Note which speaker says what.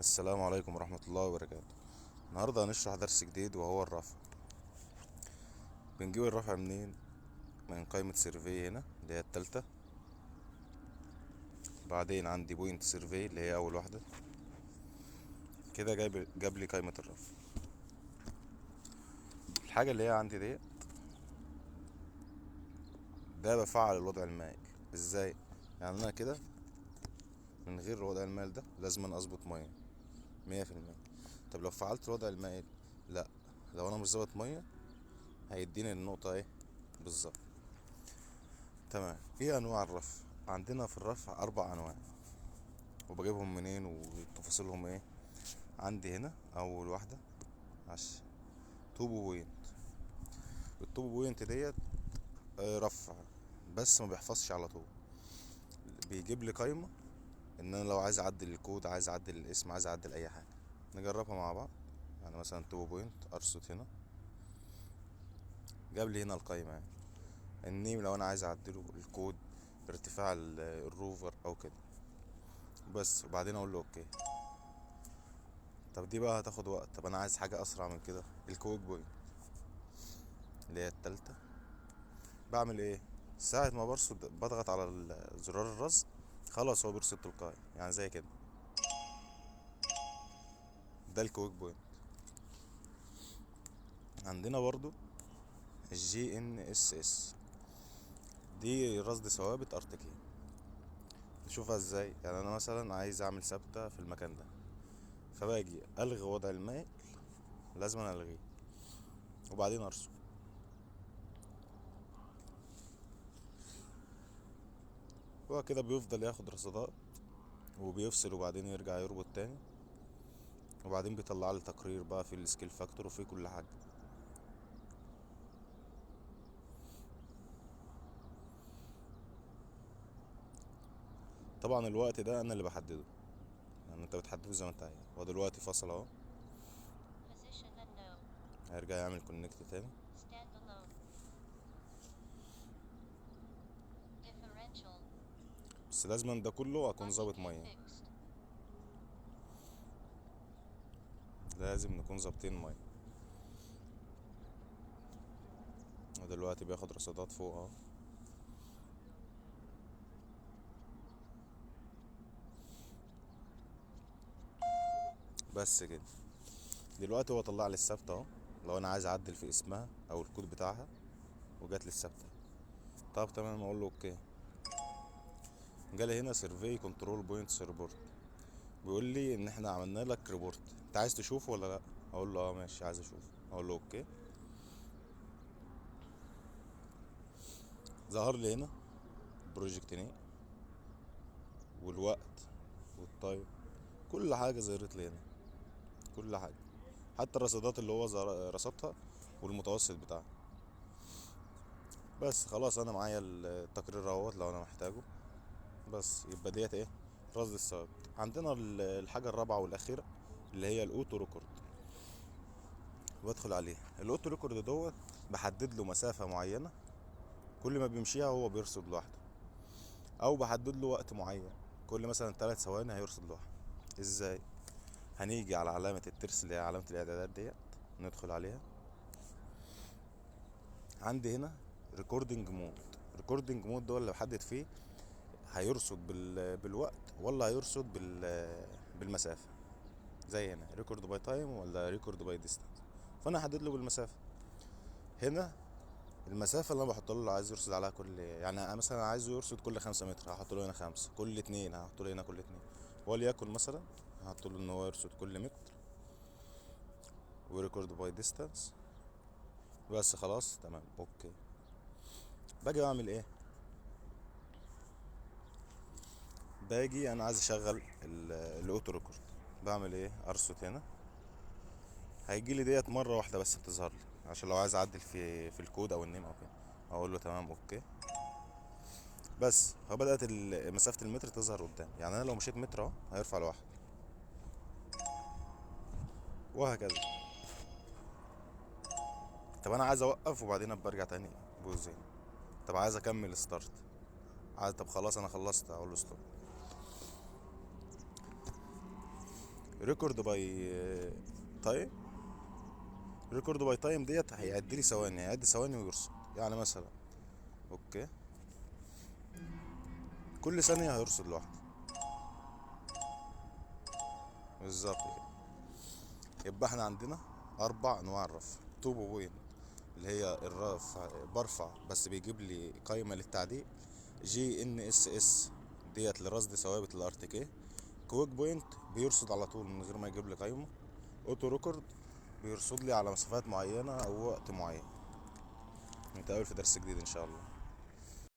Speaker 1: السلام عليكم ورحمة الله وبركاته. النهاردة هنشرح درس جديد وهو الرفع. بنجيب الرفع منين؟ من قائمة survey هنا اللي هي التالتة، بعدين عندي point survey اللي هي اول واحدة كده. جاب لي قائمة الرفع. الحاجة اللي هي عندي ديت ده بفعل الوضع المائل. ازاي؟ انا كده من غير الوضع المائل ده لازم أنا اظبط مية 100%. طب لو فعلت الوضع المائل، لا، لو انا مش ظابط مية هيديني النقطة ايه بالظبط. تمام. ايه انواع الرفع؟ عندنا في الرفع 4 انواع، وبجيبهم منين وتفاصيلهم ايه؟ عندي هنا اول واحدة topo point. ال topo point ديت، رفع بس ما بيحفظش على طول، بيجيب لي قايمة ان انا لو عايز اعدل الكود، عايز اعدل الاسم، عايز اعدل اي حاجة. نجربها مع بعض. مثلا topo point ارصد هنا، جاب لي هنا القايمة، ال name لو انا عايز اعدله، الكود، ارتفاع ال rover او كده بس، وبعدين اقول له okay. طب دي بقى هتاخد وقت، طب انا عايز حاجة اسرع من كده. ال quick point اللي هي التالتة، بعمل ايه؟ ساعة ما برصد بضغط على زرار الرصد، خلاص هو بيرصد تلقائي، زي كده. ده ال quick point. عندنا برضو ال GNSS، دي رصد ثوابت ارتكية. نشوفها ازاي؟ انا مثلا عايز اعمل ثابتة في المكان ده، فباجي الغي وضع المائل، لازم انا الغيه وبعدين ارصد. هو كده بيفضل ياخد رصدات وبيفصل وبعدين يرجع يربط تاني، وبعدين بيطلع لي تقرير بقى في ال scale factor وفي كل حاجة. طبعا الوقت ده انا اللي بحدده، انت بتحدده زي ما انت عايز. هو دلوقتي فصل اهو، هيرجع يعمل connect تاني. بس لازم ده كله اكون ظابط ميه، لازم نكون ظابطين ميه. ودلوقتي بياخد رصادات فوق اهو. بس كده دلوقتي هو طلع لي الثابته اهو، لو انا عايز اعدل في اسمها او الكود بتاعها، وجات لي الثابته. طب تمام، اقول له okay. جالي هنا survey control points report، بيقول لي ان احنا عملنا لك report، انت عايز تشوفه ولا لا؟ اقول له ماشي عايز اشوفه، اقول له okay. ظهر لي هنا project name والوقت وال time، كل حاجه ظهرت لي هنا، كل حاجه، حتى الرصادات اللي هو رصدها والمتوسط بتاعها. بس خلاص انا معايا التقرير اهوت لو انا محتاجه. بس يبقى ديت ايه؟ رصد الثوابت. عندنا الحاجه الرابعه والاخيره اللي هي ال auto record، بدخل عليها. ال auto record دوت بحدد له مسافه معينه، كل ما بيمشيها هو بيرصد لوحده، او بحدد له وقت معين، كل مثلا 3 ثواني هيرصد لوحده. ازاي؟ هنيجي على علامه الترس اللي هي علامه الاعدادات ديت، ندخل عليها. عندي هنا recording mode. recording mode ده اللي بحدد فيه هيرصد بالوقت ولا هيرصد بالمسافة، زي هنا record by time ولا record by distance. فانا هحدد له بالمسافة. هنا المسافة اللي انا بحط له اللي عايز يرصد عليها كل، يعني انا مثلا عايزه يرصد كل 5 متر، هحط له هنا 5، كل 2 هحط له هنا كل 2، وليكن مثلا هحط له ان هو يرصد كل متر، و record by distance. بس خلاص تمام okay. باجي بعمل ايه؟ باجي انا عايز اشغل ال auto record، بعمل ايه؟ ارصد هنا، هيجي لي ديت مره واحده بس بتظهر لي، عشان لو عايز اعدل في الكود او ال name او كده، اقول له تمام okay. بس هو بدات مسافه المتر تظهر قدام، يعني انا لو مشيت متر اهو هيرفع لوحده، وهكذا. طب انا عايز اوقف وبعدين ابقى ارجع تاني pause هنا. طب عايز اكمل start، عايز، طب خلاص انا خلصت، اقول له stop. record by time. record by time ديت هيعد لي ثواني، هيعد ثواني ويرصد. يعني مثلا okay كل ثانية هيرصد لوحده بالظبط كده. يبقى احنا عندنا 4 انواع الرفع. topo point اللي هي الرفع برفع بس بيجيب لي قائمة للتعديل. GNSS ديت لرصد ثوابت ال RTK. quick point بيرصد على طول من غير ما يجيب لي قائمة. auto record بيرصد لي على مسافات معينة او وقت معين. نتقابل في درس جديد ان شاء الله.